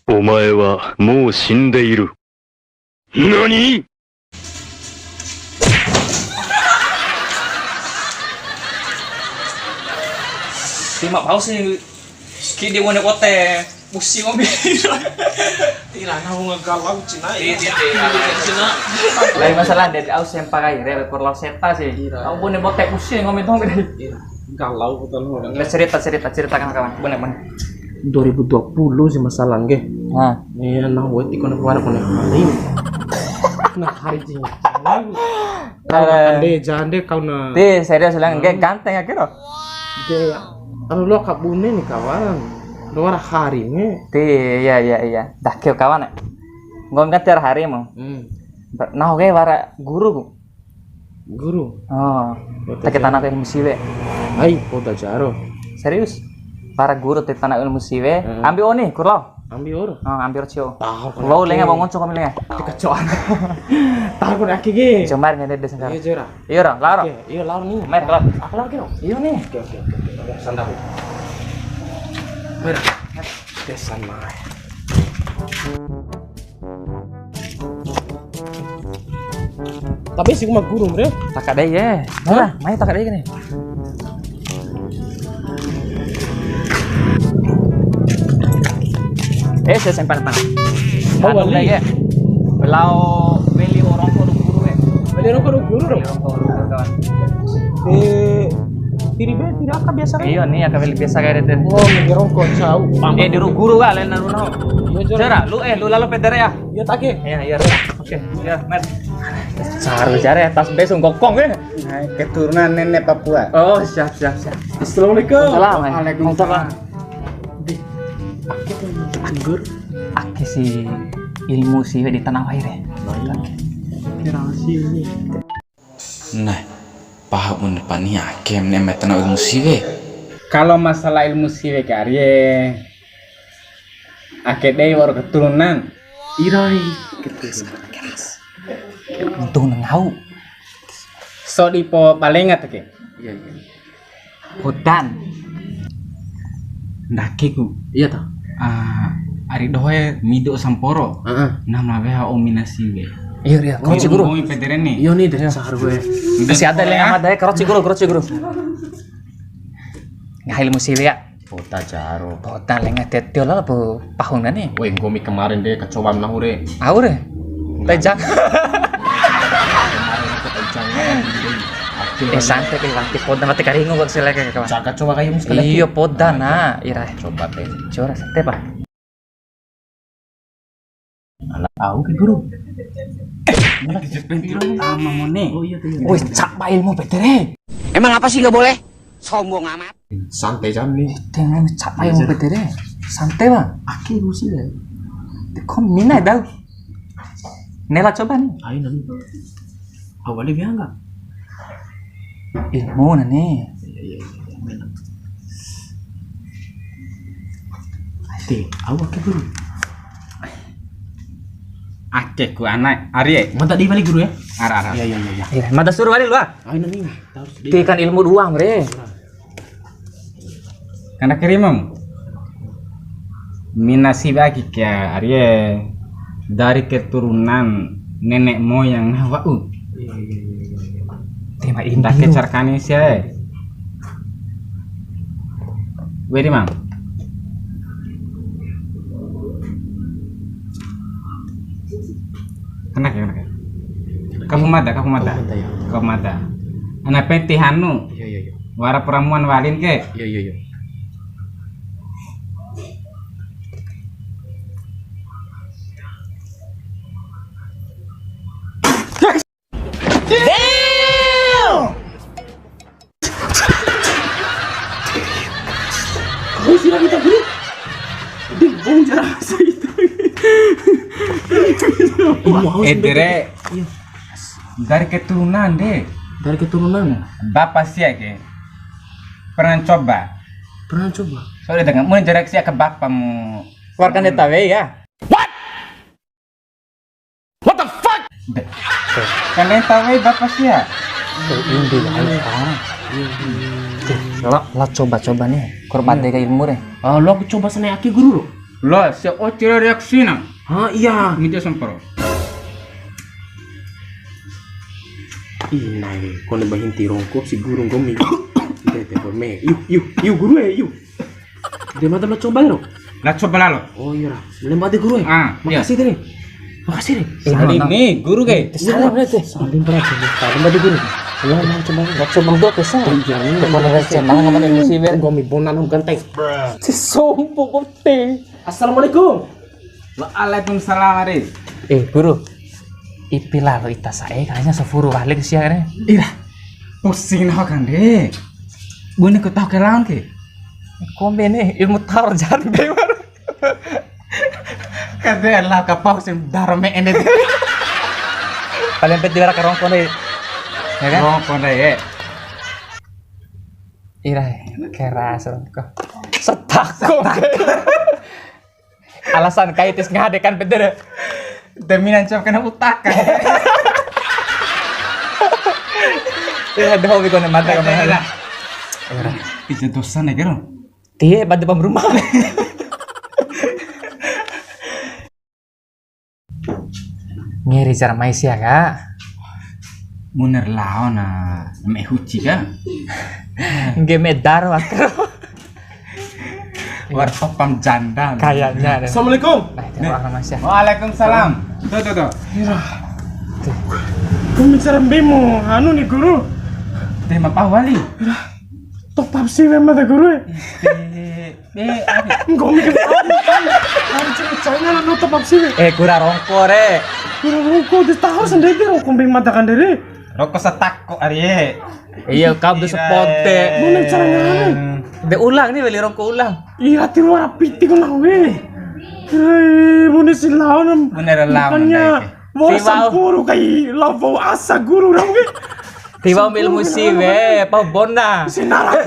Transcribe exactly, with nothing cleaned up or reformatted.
お前はもう死んでいる。何？ Tima pau si kidi mone kote. Pusing ngombe. Ira, nahu ngagalau cina. Iya, iya, iya. Cina. Lain masalah, dari au sempa kai, rel kurlau seta sih. Iya. Au bune botek pusing ngombe tong. Iya. Galau betul. Udah cerita, cerita, ceritakan kawan. Bune, bune. Dua ribu dua puluh sih masalah nggih. Nah. Iya, nah, wati kone keluar kone hari. Nah, hari cina. Kalau makan deh, jangan deh kau na. Ti, serius, Lang. Nggih, ganteng ya, kira. Nggih, anu lo kabune nih, kawan. Luar hari nih. Ti, iya, iya, iya. Dah, kira kawan, ya. Ngom kan tiar hari mu. Hmm. Ber-, nah, oke, wara guru ku. Guru? Oh, take tanah ke ilmu siwe. Ai, poda jaro. Serius? Para guru take tanah ilmu siwe. Heeh. Ambi oni, kurlau. Ambi oro. Oh, ambi oro cio. Taho. Lo lenga bangun cok kami lenga. Tika coan. Taho kone aki ge. Jomar ngene desa. Iya, jora. Iya, ro, laro. Oke, iya, laro nih. Mer, laro. Aku lagi, ro. Iya nih. Oke, oke, oke, oke. Oke, sandal. Mer. Desan mai. Tapi si kuma guru, Bre. Taka dei, ye. Hah? Mai taka dei kene. Eh, saya simpan, simpan. Mau anu beli? Lagi. Belau beli orang kono guru, eh. Beli orang kono guru, dong? Beli orang kono guru, kawan. Eh, tiri be, tiri aka biasa kan? Iya, nih, aka beli biasa kayak itu. Oh, beli orang kono jauh. Eh, di ru guru, kan, lain anu, no. Iya, Jor. Jora, lu, eh, lu lalu P T R ya? Iya, tak, eh? Iya, iya. Oke, iya, Mer. Saru jare, tas be sung kokong, eh. Nah, keturunan nenek Papua. Oh, siap, siap, siap. Assalamualaikum. Salam, eh. Waalaikumsalam. Di, ake tuh anggur. Ake si ilmu sih di tanah air, eh. Baik. Kira sih ini. Nah, paha bune pani ake mene mai tanah ilmu siwe. Kalau masalah ilmu siwe ke Arye, ake dei wa'ur keturunan. Irai, keturunan. Untung na ngau. Sodi po balenga ta ke. Iya, iya. Podan. Ndake ku. Iya ta? Ah, ari dohoe mido samporo. Heeh. Nah, ma weha omi nasi we. Iya, iya. Karoci guru. Omi P T R ni. Iya ni, deh, sahar gue. Masih ada lenga mada ya, karoci guru, karoci guru. Ngahil musi ya. Poda jaro. Poda lenga tetio lah, bu. Pahun ni. Woi, nggomi kemarin deh, kecoa nahu re. Au re. Tejang. Eh, santai ke, wati poda, wati karingu, wati seleke, kawan. Jaga coba kayak muskala. Iya, poda, nah, ira. Coba teh. Cora, santai, Pak. Ala, au ke, guru. Eh, jepen piro ama mone. Oh, iya, tuh, iya. Woi, cak ba ilmu P T R. Emang apa sih nggak boleh? Sombong amat. Santai jam nih. Tengah cak ba ilmu P T R. Santai, Bang. Aki musi ya. Kau mina dah. Nela coba nih. Ayo nanti. Awalnya biar nggak? Ilmu na ni. Iya, iya, iya, iya. Ade, au ake guru. Ake ku ana Arye. Mada di balik guru ya? Ara, ara. Iya, iya, iya, iya. Iya, mada suruh balik lu ah. Ayo nih, harus di. Ti kan ilmu doang, Bre. Karena kirimam. Mina siwe ake ke Arye dari keturunan nenek moyang nahu. Iya, iya, iya, iya, iya. Tema ini. Ndake carkani sia e. Weri, Mang. Kena ke, kena ke. Kapu mada, kapu mada. Kapu mada, ya. Kapu mada. Ana penti hanu. Iya, iya, iya. Wara pramuan walin ke. Iya, iya, iya. Damn! Haus sudah kita, Bro. Di bong jerasa itu. Edere. Iya. Dari keturunan de. Dari keturunan? Bapa sia ke. Pernah coba? Pernah coba. Soalnya dengan mun jarak sia ke bapamu. Keluarkan data we ya. What? What the fuck? Kan yang tahu eh, bapak sih ya. Indi ya, ayo sekarang. Lo, lo coba-coba nih. Korban tega ilmu deh. Ah, lo aku coba sana aki guru lo. Lo, si Oci reaksi na. Ah, iya. Ngija sempro. Ina e, kone bahinti rongko si guru nggomi. Ide te me. Yu, yu, yu guru e, yu. De mada ma coba ro? La coba lalo. Oh iya ra. Mele made guru e. Ah, iya. Makasih de. Makasih de. Salim ni guru ke. Salim ni te. Salim berarti. Salim made guru. Ya mau coba. Gak coba dua peso. Telepon ada channel sama emosi ber. Nggomi bonan ganteng. Si sompo bote. Assalamualaikum. Waalaikumsalam, Ari. Eh, guru. Ipi lalo ita sa'e, kayaknya safuru balik sia re. Ira. Pusing nahu kan de. Bune ku taho ke laon ke. Kombi ni ilmu tawar jar be baru. Kade lah kapau sing daro me ende. Paling peti bara karongko de. Ya kan? Rongko de, ya. Ira, keras rongko. Setako. Alasan kai tis ngade kan pede de. Demi nancap kena utak kan. Ya, ada hobi kone mata kemana? Ira. Ira. Ija dosa ne kero. Tie pada pam rumah. Ngeri cara mai sia ka. Muner lao na me huci ka. Ngge me daro akro. War topam janda. Kayaknya deh. Assalamualaikum. Nah, itu orang Mas ya. Waalaikumsalam. Tuh, tuh, tuh. Ira. Kau bicara bemo, anu nih guru. Terima pak wali. Ira. Top up sih memang deh guru. Eh, eh, eh, eh. Nggomi ke. Harus cari channel no top up sih. Eh, kura rongko re. Kura rongko di tahu sendiri rongko bing mata kan diri. Roko satako, Arie. Iya, kau tuh sepote. Bune cara nganu. De ulang nih, weli roko ulang. Ih, hati luar piti kau lah, weh. Hei, bune si lawan. Bune lawan, bukannya. Wah, sampuru kai lavo asa guru orang, weh. Tiba ambil musi, weh, apa bona? Sinara.